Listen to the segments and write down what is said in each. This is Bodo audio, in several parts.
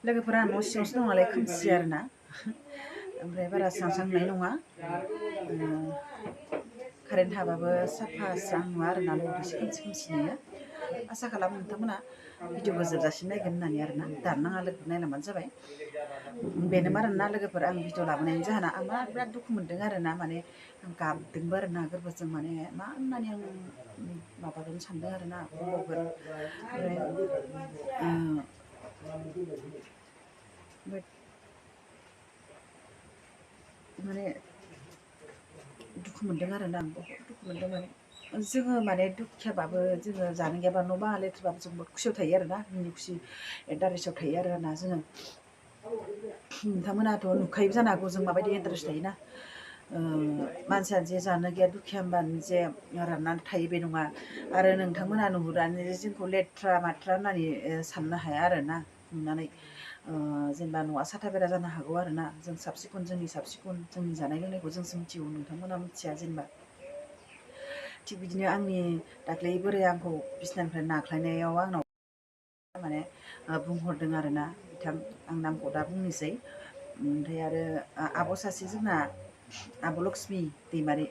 लोगोफोरा न' सिङावसो दं नालाय खोमसि आरोना ओमफ्राय बारा स्रां स्रां नुनाय नङा कारेन्ट थाबाबो साफा स्रां नुवा आरोना लोगोफोर खोमसि खोमसि नुयो आसा खालामो नोंथांमोना भिडिअखौ जोबजासिम नायगोन होननानै आरोना दाननाङा लोगोफोर नायलांबानो जाबाय बेनोमोन आरोना लोगोफोर आं भिडिअ लाबोनायनि जाहोना आं बिराद दुखु मोनदों आरोना माने आं गाबदोंबो आरोना गोरबोजों माने मा होननानै आं माबागोन सानदों आरोना बुंबावगोन ओमफ्राय माने दुखु मोनदों आरोना आं बहुत दुखु मोनदों माने जोङो माने दुखियाबाबो जोङो जानो गैयाबा न' बां लेथ्राबाबो जों बहुत खुसियाव थायो आरोना मिनि खुसि इन्टारेस्टआव थायो आरोना जोङो नोंथांमोनाथ' नुखायो जानो हागौ जों माबायदि इन्टारेस्ट थायोना मानसिया जे जानो गैया दुखिया होनबानो जे राननानै थायो बे नङा आरो नोंथांमोना नुहुरानो जे जोंखौ लेथ्रा माथ्रा होननानै साननो हाया आरोना नुनानै जेनेबा न'आ साथा बेरा जानो हागौ आरोना जों साब सिखुन जोंनि साब सिखुन जोंनि जानाय लोंनायखौ जों मिथिगौ नोंथांमोना मिथिया जेनेबा थिग बिदिनो आंनि दाख्लै बोराइ आंखौ बिसिनानिफ्राय नाख्लायनायाव आंनाव माने बुंहरदों आरोना बिथां आं नामखौ दा बुंनोसै ओमफ्राय आरो आब' सासे जोंना आब' लक्ष्मि दैमारि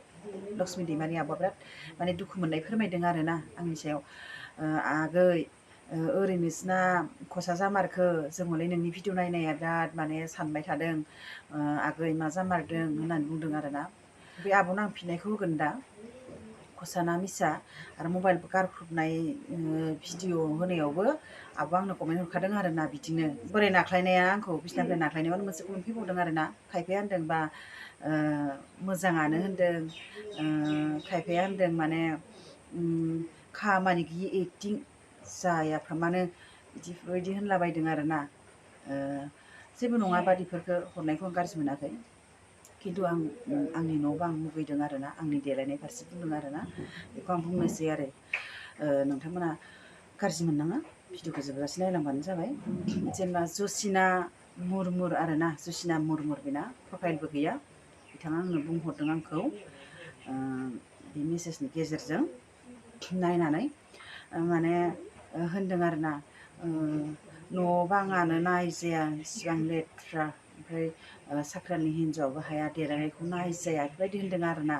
आब'आ बिराद माने दुखु मोननाय फोरमायदों आरोना आंनि सायाव आगै ओरैनोसोना खसा जामारखो जों हले नोंनि भिडिअ नायनाया बिराद माने सानबाय थादों आगै मा जामारदों होननानै बुंदों आरोना बे आब'नो आं फिननायखौ होगोन दा खसाना मिसा आरो मबाइल गारख्रुबनाय भिडिअ होनायावबो आब'आ आंनो कमेन्ट हरखादों आरोना बिदिनो बोराय नाख्लायनाया आंखौ बिसिनानिफ्राय नाख्लायनायाव मोनसे कमेन्ट फैबावदों आरोना खायफाया होनदों बा मोजाङानो होनदों खायफाया होनदों माने खामानि गैयि एक्टिं जायाफ्रामानो बिदिफोरबायदि होनलाबायदों आरोना जेबो नङा बादिफोरखौ हरनायखौ आं गाज्रि मोनाखै खिन्थु आं आंनि न' बां मुगैदों आरोना आंनि देलायनाय फारसे बुंदों आरोना बेखौ आं बुंनोसै आरो नोंथांमोना गाज्रि मोननाङा भिडिअखौ जोबजासे नायलांबानो जाबाय जेनेबा जसिना मुरमुर आरोना जसिना मुरमुर बेना प्रफाइलबो गैया बिथाङा आंनो बुंहरदों आंखौ बे मेसेजनि गेजेरजों नायनानै माने होनदों आरोना न' बाङानो नायजाया इसिबां लेथ्रा ओमफ्राय साख्रानि हिन्जावाबो हाया देलायनायखौ नायजाया बेफोरबायदि होनदों आरोना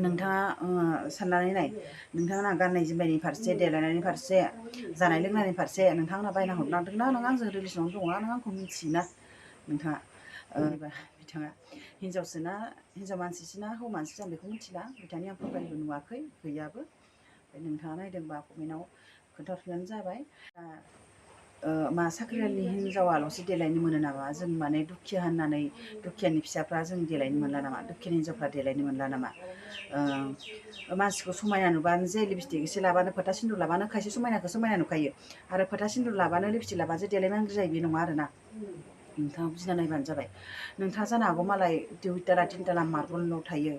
नोंथाङा साननानै नाय नोंथांमोना गाननाय जोमनायनि फारसे देलायनायनि फारसे जानाय लोंनायनि फारसे नोंथांमोना बायना हरनांदोंना नों आंजों रिलेसनाव दङना नों आंखौ मिथियोना नोंथाङा बिथाङा हिन्जावसोना हिन्जाव मानसिसोना हौवा मानसि आं बेखौ मिथिला बिथांनि आं प्रफाइलबो नुवाखै गैयाबो नोंथाङा नायदोंबा कमेन्टआव खोन्थाहरबानो जाबाय मा साख्रियालनि हिन्जावाल'सो देलायनो मोनो नामा जों माने दुखिया होननानै दुखियानि फिसाफ्रा जों देलायनो मोनला नामा दुखियानि हिन्जावफ्रा देलायनो मोनला नामा मानसिखौ समायना नुबानो जे लिपस्टिक एसे लाबानो फोथा सिन्दुर लाबानो खायसे समायनाखौ समायना नुखायो आरो फोथा सिन्दुर लाबानो लिपस्टिक लाबानो जे देलायनांगौ जायो बे नङा आरोना नोंथाङा बुजिना नायबानो जाबाय नोंथाङा जानो हागौ मालाय दुइटाला तिनटाला मार्बल थायो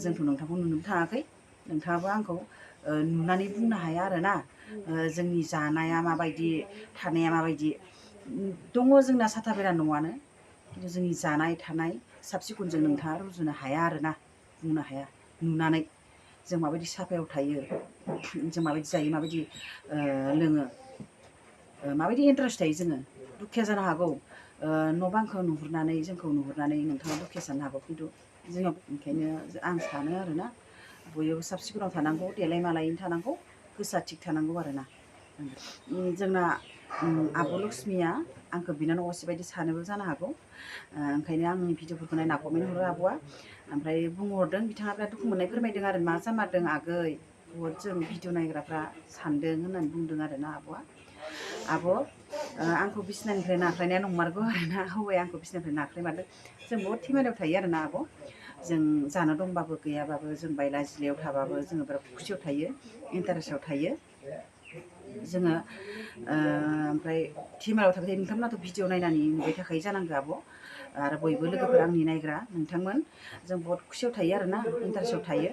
जोंथ' नोंथांखौ नुनोबो थाङाखै नोंथाङाबो आंखौ नुनानै बुंनो हाया आरोना जोंनि जानाया माबायदि थानाया माबायदि दङ जोंना साथा बेरा न'आनो खिन्थु जोंनि जानाय थानाय साब सिखुनजों नोंथाङा रुजुनो हाया आरोना बुंनो हाया नुनानै जों माबायदि साफायाव थायो जों माबायदि जायो माबायदि लोङो माबायदि इन्टारेस्ट थायो जोङो दुखिया जानो हागौ न' बांखौ नुहुरनानै जोंखौ नुहुरनानै नोंथाङा दुखिया जानो हागौ खिन्थु जोंनाव ओंखायनो आं सानो आरोना बयबो साब सिखुनाव थानांगौ देलाय मालायैनो थानांगौ गोसोआ थिग थानांगौ आरोना जोंना आब' लक्ष्मिया आंखौ बिनानाव असे बायदि सानोबो जानो हागौ ओंखायनो आंनि भिडिअफोरखौ नायना कमेन्ट हरो आब'आ ओमफ्राय बुंहरदों बिथाङा बिराद दुखु मोननाय फोरमायदों आरो मा जामारदों आगै बहुद जों भिडिअ नायग्राफ्रा सानदों होननानै बुंदों आरोना आब'आ आब' आंखौ बिसिनानिफ्राय नाख्लायनाया नंमारगौ आरोना हौवाया आंखौ बिसिनानिफ्राय नाख्लायमारदों जों बहुद थिमालियाव थायो आरोना आब' जों जानो दंबाबो गैयाबाबो जों बायला जिलायाव थाबाबो जोङो बिराद खुसियाव थायो इन्टारेस्टआव थायो जोङो ओमफ्राय थिमालाव थाबाय थायो नोंथांमोनाथ' भिडिअ नायनानै नुबाय थाखायो जानांगौ आब' आरो बयबो लोगोफोर आंनि नायग्रा नोंथांमोन जों बहुद खुसियाव थायो आरोना इन्टारेस्टआव थायो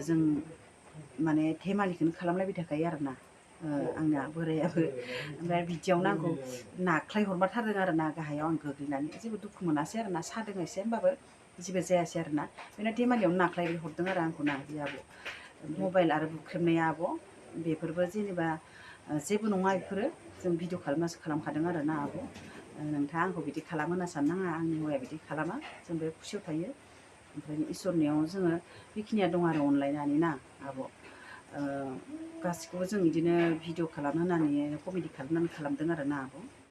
जों माने धेमालिखौनो खालामलायबाय थाखायो आरोना आंना बोरायाबो ओमफ्राय बिदियावनो आंखौ नाख्लाय हरमारथारदों आरोना गाहायाव आं गोग्लैनानै जेबो दुखु मोनासै आरोना सादों एसे होमबाबो जेबो जायासै आरोना बेना धेमालियावनो नाख्लाय हरदों आरो आंखौ ना बे आब' मबाइल आरो बुख्रेबनाया आब' बेफोरबो जेनेबा जेबो नङा बेफोरो जों भिडिअ खालामनासो खालामखादों आरो ना आब'। नोंथाङा आंखौ बिदि खालाम होनना साननाङा, आंनि हौवाया बिदि खालामा, जों बे खुसियाव थायो। ओमफ्राय इसोरनियाव जोङो बेखिनिया दं आरो अनलायनानै ना आब'। गासिखौबो जों बिदिनो भिडिअ खालामनो होननानै कमेडि खालामनानै खालामदों आरो ना आब'।